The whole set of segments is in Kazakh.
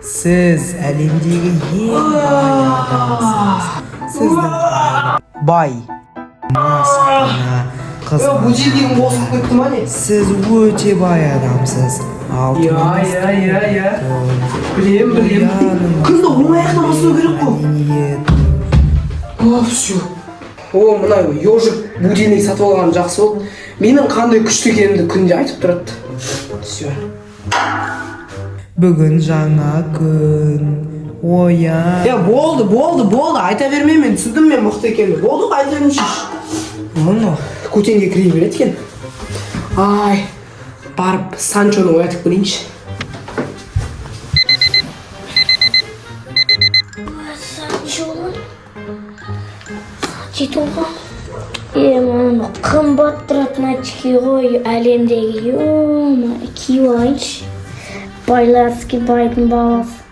Сіз әлемдегі ең бай адамсыз. Сіздің бай масқара Е, будильнигім қызғаншақ. қосылып кетті ма, не? Сіз өте бай адамсыз. Алтын Иә, иә, иә, иә. Білем, білем. Күнді оң аяқтан бастау керек қой. Мәдениет. О, все. О, мына ежик будильник сатып алғаным жақсы болды. Менің қандай күшті екенімді күнде айтып тұрады. Все. Бүгін жаңа күн. Оян. Е, болды, болды, болды. Айта берме, мен түсіндім мен мықты екенімді. Болды ғой, айта бермеші. Мынау көтенге кіре береді екен. Ай, барып Санчоны оятып келейінші. Санчо. Жеті ғой. Е, мынау қымбат тұратын очки ғой әлемдегі. Ё, киіп алайыншы. Байларский байдың баласы.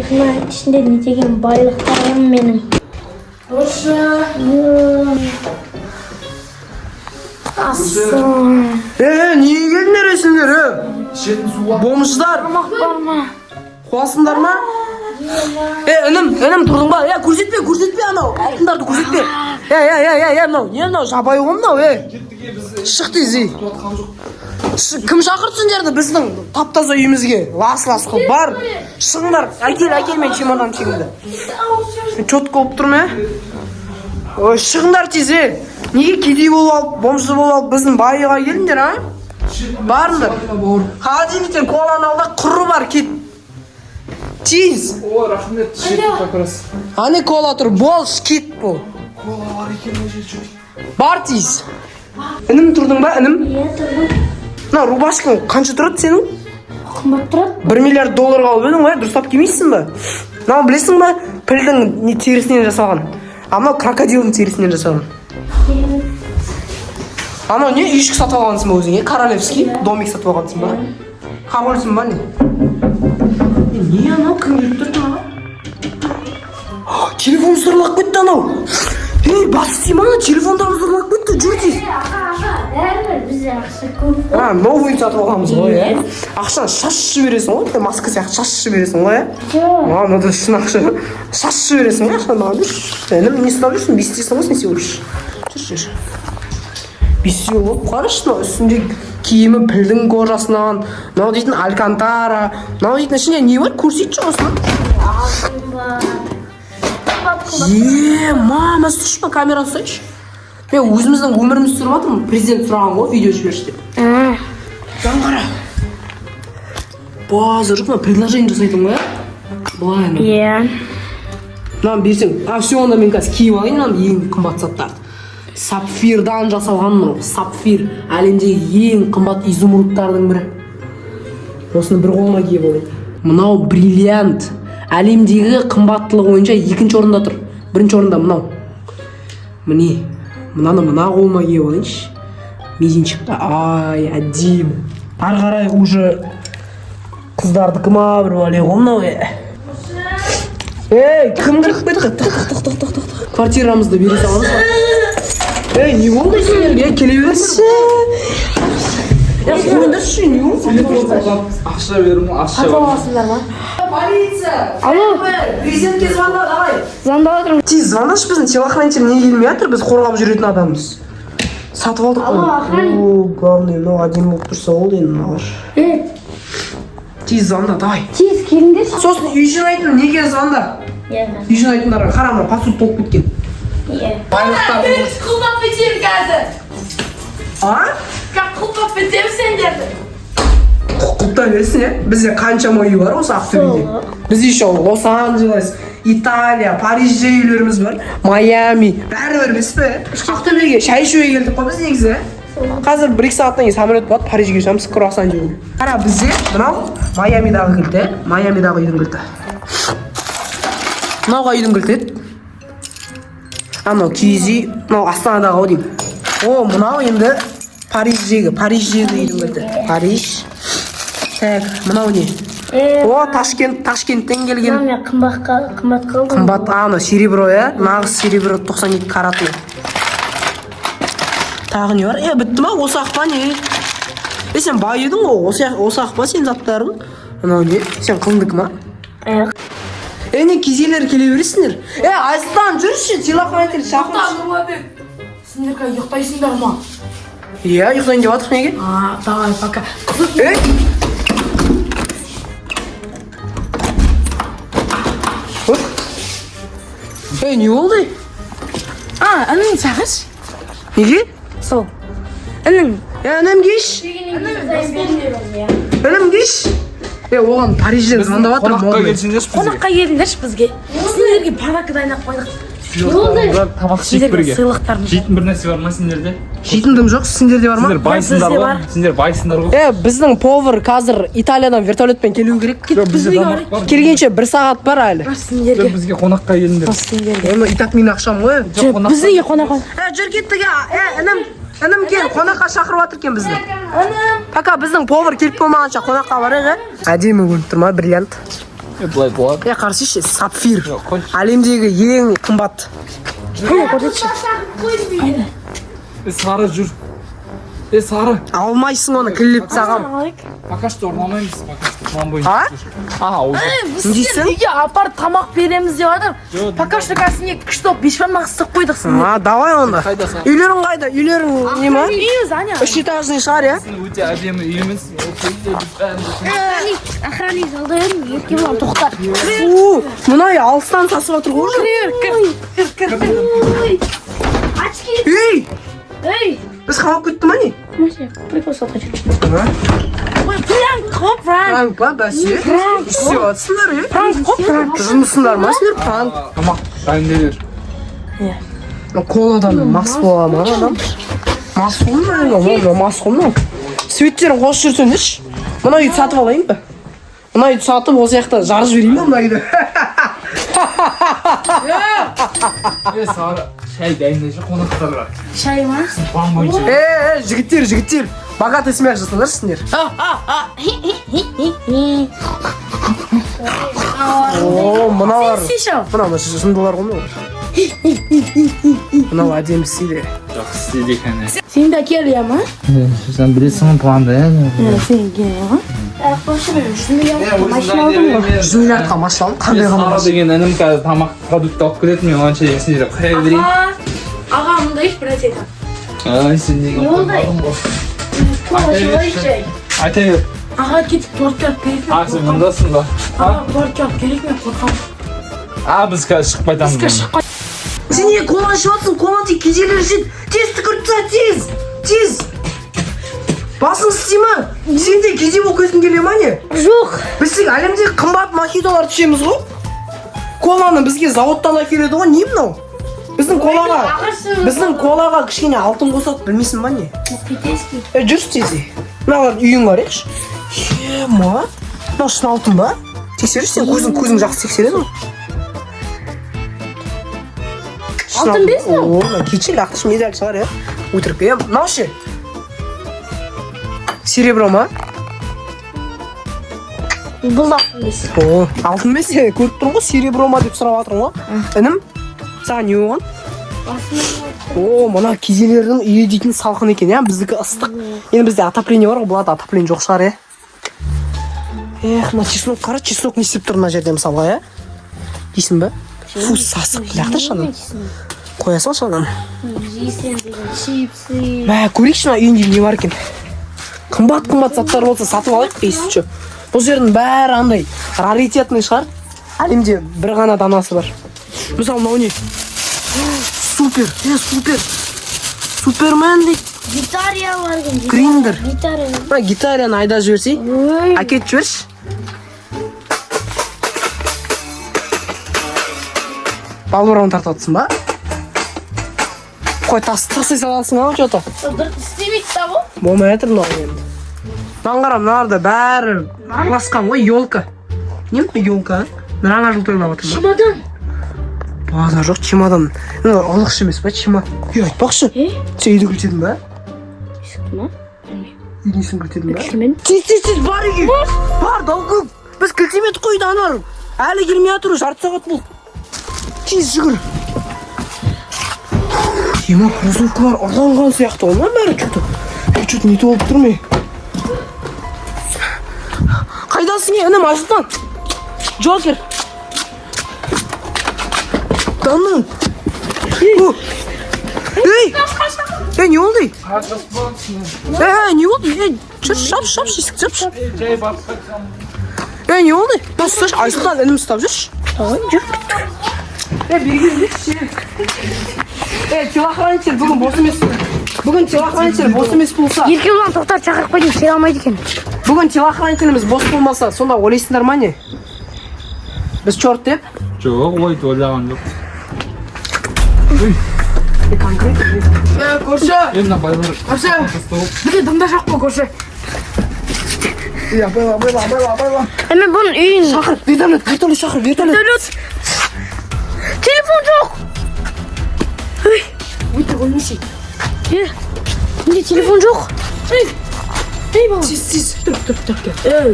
Мына ішінде не деген байлықтарым менің. Ё. Ассалам. Е, неге келдіңдер есіңдер, е? Ішетін суға. Бомждар, Тамақ бар ма? қуасыңдар ма? Е, інім, інім, тұрдың ба? Е, көрсетпе, көрсетпе анау, алтындарды көрсетпе. Е, е, е, е, е, мынау, не мынау, жабайы ғой мынау, е. Кеттік, е, біз Шық тез, ей. жатқан жоқ. Кім шақырды сендерді біздің тап-таза үйімізге? Лас-лас қылып, бар. Шығыңдар, әкел, әкел мен чемоданчигімді. Четко болып тұр ма? Ой, шығыңдар тез, е. Неге кедей болып алып, бомж болып алып біздің байға келдіңдер, а? Барыңдар. Холодильниктен коланы ал да құры бар, кет. Тез. О, рахмет, ішетін как раз. Ане кола тұр, бол, кет бол. Кола бар екен мына жерде. Бар тез. Інім, тұрдың ба, інім? Иә, тұрдым. Мына рубашкаң қанша тұрады сенің? Қымбат тұрады. 1 миллиард долларға алып едің ғой, дұрыстап кимейсің ба? Мынау білесің ба, пілдің не терісінен жасалған. А мынау крокодилдің терісінен жасалған. Анау не, үйшік сатып алғансың ба өзіңе? Королевский домик сатып алғансың ба? Корольсің ба, не? Е, не анау, кім келіп тұр маған? Телефон ұрлап кетті анау. Ей, бас істей ма, ана телефондарымызды ұрлап кетті, жүр тез. Аға, аға, бәрібір бізде ақша көп қой. А, новый сатып алғанбыз ғой, иә. Ақшаны шашып жібересің ғой, тіпті маска сияқты шашып жібересің ғой, иә. Жоқ. А, мынада шын ақша. Шашып жібересің ғой ақшаны маған берші. Інім, не ұстап жүрсің? Бестесің ғой сен всего лишь. Жүр, жүр. Бесеу болып қарашы, мынау үстінде киімі пілдің кожасынан, мынау дейтін алькантара, мынау дейтін ішінде не бар, көрсетші осыны. Алтын бар. Қымбат, қымбат. Е, мама, ұсташы ма, камераны ұстайыншы. Мен өзіміздің өмірімізді түсіріп жатырмын, президент сұраған ғой, видео жіберші деп. Мынаны қара. Базар жоқ, мына предложение жасайтын ғой, иә? Былай ана. Иә. Мынаны берсең, а, все, онда мен қазір киіп алайын мынаны, ең қымбат заттарды. Сапфирдан жасалған мынау, сапфир. Әлемдегі ең қымбат изумрудтардың бірі. Осыны бір қолыма киіп алайын. Мынау бриллиант. Әлемдегі қымбаттылығы бойынша екінші орында тұр. Бірінші орында мынау. Міне, мынаны мына қолыма киіп алайыншы. Мизинчикті, ай, әдемі. Ары қарай уже қыздардікі ма, бір бәле ғой мынау, е. Ей, кім кіріп кетті? Тық, тық, тық, тық, тық, тық. Квартирамызды бере саламыз ба? Ей, не болды сендерге? Келе беріңдер. Е, қойыңдаршы, не болды? Ақша бермін, ақша Сатып аласыңдар ма? Полиция! Алло. Президентке звонда, давай. Звондап отырмын. Тез звондашы, біздің телохранитель неге келмей жатыр? Біз қорғап жүретін адамбыз. Сатып алдық қой. Алло, охранник. О, главный, мынау әдемі болып тұрса болды енді мыналар. Е, Тез звонда, давай. тез келіңдерші. Сосын үй жинайтын неге звонда? Иә. Үй жинайтындарға қара, мына посуд толып кеткен. Иә. Байлықтарды көрсет. Құлдап кетемін қазір. А? Құлдап кетемін сендерді. Құлтай берсін, иә. Бізде қаншама үй бар осы Ақтөбеде. Сол. Бізде еще Лос Анджелес, Италия, Парижде үйлеріміз бар, Майами, бәрі бар емес пе? Ақтөбеге шай ішуге келдік қой біз негізі. Қазір 1-2 сағаттан кейін самолет болады, Парижге ұшамыз круассан жеуге. Қара, бізде мынау Майамидағы кілті, Майамидағы үйдің кілті. Мынау қай үйдің кілті еді? А, мынау киіз үй, мынау Астанадағы ау деймін. О, мынау енді Париждегі үйдің кілті. Париж. Так, мынау не? Е, О, Ташкент, Ташкенттен келген. мына мен қымбатқа қымбат қалдым. Қымбат, а, мынау серебро, иә? Нағыз серебро 92 каратный. Тағы не бар? Е, бітті ма? Осы ақ па, не? Е, сен бай едің ғой, осы, осы ақ па сенің заттарың? Мынау не? Сен қылындікі ма? Е, не кизелер келе бересіңдер? Е, Айсұлтан, жүрші, телохранитель шақыршы. Нұрланбек, сендер қазір ұйықтайсыңдар ма? Иә, ұйықтайын деп жатырмық, неге? А, давай, пока. Ей! Оп. Ей, не болды? А, інің шақыршы. Неге? Сол. Інің. Е, інім кеш. Інім кеш. Е, оған Парижден звондап жатыр. Қонаққа келсеңдерші бізге. Қонаққа келіңдерші бізге. Сендерге подарка дайындап қойдық. Тамақ ішейік Сендерге бірге. сыйлықтарымыз. Жейтін бір нәрсе бар ма сендерде? Жейтін дым жоқ, сендерде бар ма? Сендер байсыңдар Бізде ғой. бар. Сендер байсыңдар ғой. Е, біздің повар қазір Италиядан вертолетпен келу керек. Жоқ, бізде тамақ бар. Келгенше бір сағат бар әлі. Сендерге. Жоқ, бізге қонаққа келіңдер. Сендерге. Оны и так менің ақшам ғой. Жоқ, қонаққа. Біздің үйге қонаққа. Е, жүр кеттік, е, інім, інім кел, қонаққа шақырып жатыр екен бізді. Інім. Пока біздің повар келіп болмағанша қонаққа барайық, е. Әдемі көрініп тұр ма, бриллиант? Е, былай болады. Е, қарасайшы, сапфир. Қой. Әлемдегі ең қымбат. Е, Сары, жүр. Е, Сары. Алмайсың оны, кіллеп тастағам. Пока что ұрламаймыз, пока что план бойынша. А? Жүр. А, уже. Не дейсің? Үйге апарып тамақ береміз деп жатыр. Жоқ, Пока что қазір сендерге күшті болып бешбармақ істеп қойдық сендерге. А, давай онда. Қайда Сары? Үйлерің қайда? Үйлерің не ма? Үйіміз аня. Үш этажный шығар, иә? Өте әдемі үйіміз. Ол кезде біз бәріміз Охранник жалдайын, Еркебұлан тоқтар. У, мына үй алыстан сасып жатыр ғой уже. Кір, кір, кір. Очки. Ей, Ей! біз қамап кетті ма не? Машина, прикол сатып жүр. Ой, пранк қой, пранк. Пранк па, бәсе? Пранк. Істеп жатсыңдар, е? Пранк қой, пранк. Жындысыңдар ма сендер, пранк? Тамақ дайындай бер. Коладан мас бола ма адам? Мас қой мынау, мас қой мынау. Светтерін қосып жүрсеңдерші. Мына үйді сатып алайын ба? Мына үйді сатып осы жақта жарып жіберейін ба мына үйді? Е, Сары, шай дайындайшы қонақтарға. Шай ма? План бойынша. Е, е, жігіттер, жігіттер. Богатый смех жасаңдаршы сендер. О, мыналар. Істейші. Мынау мына жындылар ғой мыналар. Мынау әдемі істейді. Жақсы істейді екен. е. Сен де кел, иә ма? Сен білесің ғой планды, е? Сен кел, иә. Қойшы, мен 100 миллиардқа машина алдым ғой. 100 миллиардқа машина алдым, қандай ғана Сары машина? деген інім қазір тамақ продукт алып келеді, мен оған шейін сендерге құя берейін. Аға, мында еш бір нәрсе айтамын. Ай, сен деген Не болды? қоймадың ғой. Кола ішіп. Айта бер. Аға, кетіп торт алып керек А, сен мұндасың ба? Аға, торт алып керек мен қорқамын. А, біз қазір шығып қайтамыз. Бізге шығып Сен неге кола ішіп жатсың? Кола тек кедейлер ішеді. Тез түкіріп таста, тез! Тез! Басың істей ма? Сен де кедей болып кеткің келе ма не? Жоқ. Біз тек әлемдегі қымбат мохитоларды ішеміз ғой. Коланы бізге зауыттан әкеледі ғой, не мынау? Біздің колаға, біздің колаға кішкене алтын қосады, білмейсің ба не? Китайский. Е, жүрші тез. Мыналардың үйін қарайықшы. Е, ма? Мынау шын алтын ба? Тексерші сен, көзің жақсы тексереді ғой. Шын Алтын емес мынау? О, мына кеше лақтыршы медаль шығар, иә? Өтірік. Е, мынау ше? Серебро ма? Бұл да алтын емес. О, алтын емес, е, көріп тұрмын ғой, серебро ма деп сұрап жатырмын ғой. Інім, саған не болған? О, мына кедейлердің үйі дейтін салқын екен, иә? Біздікі ыстық. Енді бізде отопление бар ғой, бұларда отопление жоқ шығар, иә? Эх, мына чеснок қара, чеснок не істеп тұр мына жерде мысалға, иә? Дейсің ба? Фу, сасық. Лақтыршы ананы. Қоя салшы ананы. Жейсің деген чипсы. Мә, көрейікші мына үйінде не бар екен. Қымбат қымбат заттар болса сатып алайық, если чё. Бұл жердің бәрі андай раритетный шығар. Әлемде бір ғана данасы бар. Мысалы, мынау не? Супер, е, супер. Супермен дейді. Гитария бар екен. Гриндер. Гитария. Мына гитарияны айдап жіберсей. Ой. Әкетіп жіберші. Балбырауын тартып жатсың ба? Қой, тас тастай саласың ау, че-то. Істемейді да бұл. Болмай жатыр мынау енді. Мынаны қара, мыналарда бәрі араласқан ғой, елка. Не мынау елка, а? Жаңа жыл тойлап жатыр ма? Чемодан. Базар жоқ, чемодан. Мыналар ұрлықшы емес па, чемодан. Ей, айтпақшы. Е? Сен үйді кілтедің ба? Есікті ма? Үйдің есігін кілтедің ба? Кілтемен. Тез, тез, тез, бар үйге. Бар, долгу. Біз кілтемедік қой үйді, аналар. Әлі келмей жатыр, жарты сағат болды. Тез жүгір. Ема, кроссовкалар ұрланған сияқты ғой, мына бәрі че-то. Че-то не то болып тұр ме? Қайдасың? Қайдасың, е, інім Айсұлтан? Джокер. Да ну. О! Ей! Ей, не болды? Ей, не болды? Ей, жүрші, жапшы, жапшы, есікті жапшы. Жай барып қайтсам. Ей, не болды? Мына ұсташы, Айсұлтан, інім, ұстап жүрші. Давай, жүр. Е, бері келіңдерші. Е, телохранитель бүгін бос емес. Бүгін телохранитель бос емес болса, Еркебұлан, тоқтар, шақырып қойдым, келе алмайды екен. Бүгін телохранителіміз бос болмаса, сонда ойлайсыңдар ма, не? Біз черт деп? Жоқ, ой, ойлаған жоқ. Е, конкретно. Е, көрші! Е, мына байлар. Көрші! Бізде дымда жоқ қой, көрші. Ей, абайла, абайла, абайла, абайла. Е, мен бұның үйін. Шақыр, вертолет, вертолет шақыр, вертолет. Вертолет. Телефон жоқ. Өте қоймайсың. Е, менде телефон жоқ. Ей, бала. Тез, тез, тұр, тұр, тұр, тұр.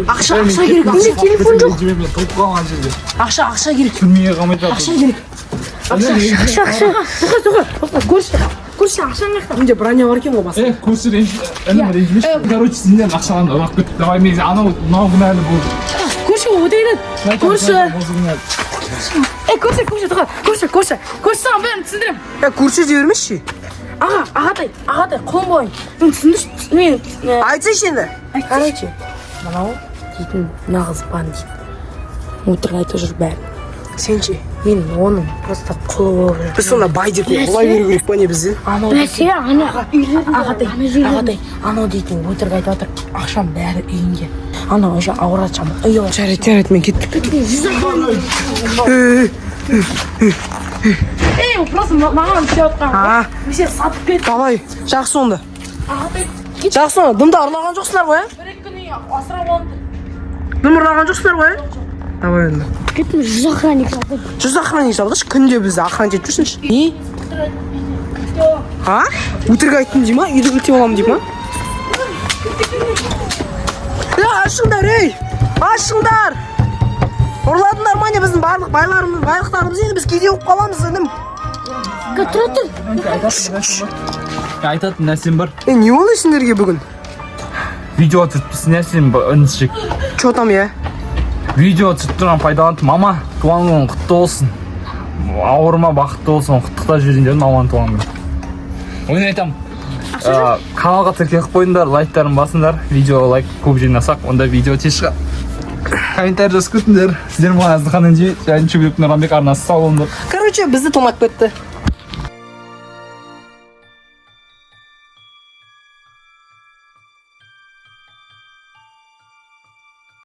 Ақша, ақша керек, Менде ақша. телефон жоқ. Мен толып қалған жерде. Ақша, ақша керек. Түрмеге қалмай жатыр. Ақша керек. Ақша, ақша. Тоқта, тоқта, тоқта, көрші. Көрші, ақшаң қаяқта? Менде броня бар екен ғой басында. Е, көрші, інім, ренжімеші. Короче, сендердің ақшаларыңды ұрлап кетті. Давай, мен анау мынау кінәлі болды. Көрші, өте кетеді. Көрші. Осы кінәлі. Ей, көрші, көрші, тоқта. Көрші, көрші. Көрші, саған бәрін түсіндіремін. Е, көрші дей бермеші. Аға, ағатай, ағатай, құлым болайын. Мен түсіндірші, мен Айтсайшы енді. Короче, мынау дейтін нағыз бандит. Өтірік айтып жүр бәрін. Сен ше? Мен оның просто құлы болып жүрмін. Біз сонда бай деп не ұрлай беру керек па, не, бізден? Анау Бәсе, ана үйлерінде. Ағатай, ана жерлерінде. ағатай, анау дейтін өтірік айтып жатыр. Ақшам бәрі үйінде. Анау уже ауырады шамалы. Үй алады. Жарайды, жарайды, мен кеттік. Ей, ол просто маған істеп жатқан. А, Мен сені сатып кеттім. давай, жақсы онда. Ағатай, Жақсы онда, дымды ұрлаған жоқсыңдар ғой, ә? бір екі күн үй асырап аламын. Дым ұрлаған жоқсыңдар ғой, ә? Давай онда. Кеттім, 100 охранник жалдым. 100 охранник жалдашы, күнде бізді охранять етіп жүрсінші. Не? А? Өтірік айттым дей ма? Үйді кілттеп аламын дей ма? Е, ашыңдар, ей! Ашыңдар! Ұрладыңдар ма, не, біздің барлық байларымыз, байлықтарымыз? Енді біз кедей болып қаламыз, інім. Тұра тұр. Айтатын нәрсем бар. Е, не болды сендерге бүгін? Видео түсіріп тұрсың, иә, сен, інішек? Че там, иә? Видео түсіріп тұрған пайдаланып, мама, туған күнің құтты болсын. Ауырма, бақытты болсын, құттықтап жіберейін дедім маманың туған күнін. Ойын айтамын. Каналға тіркеліп қойыңдар, лайктарын басыңдар, видео лайк көп жинасақ, онда видео тез шығады. Комментарий жазып кетіңдер. Сіздер маған Әзілхан Інжи және Чебурек Нұрланбек арнасы, сау болыңдар. Короче, бізді тонап кетті.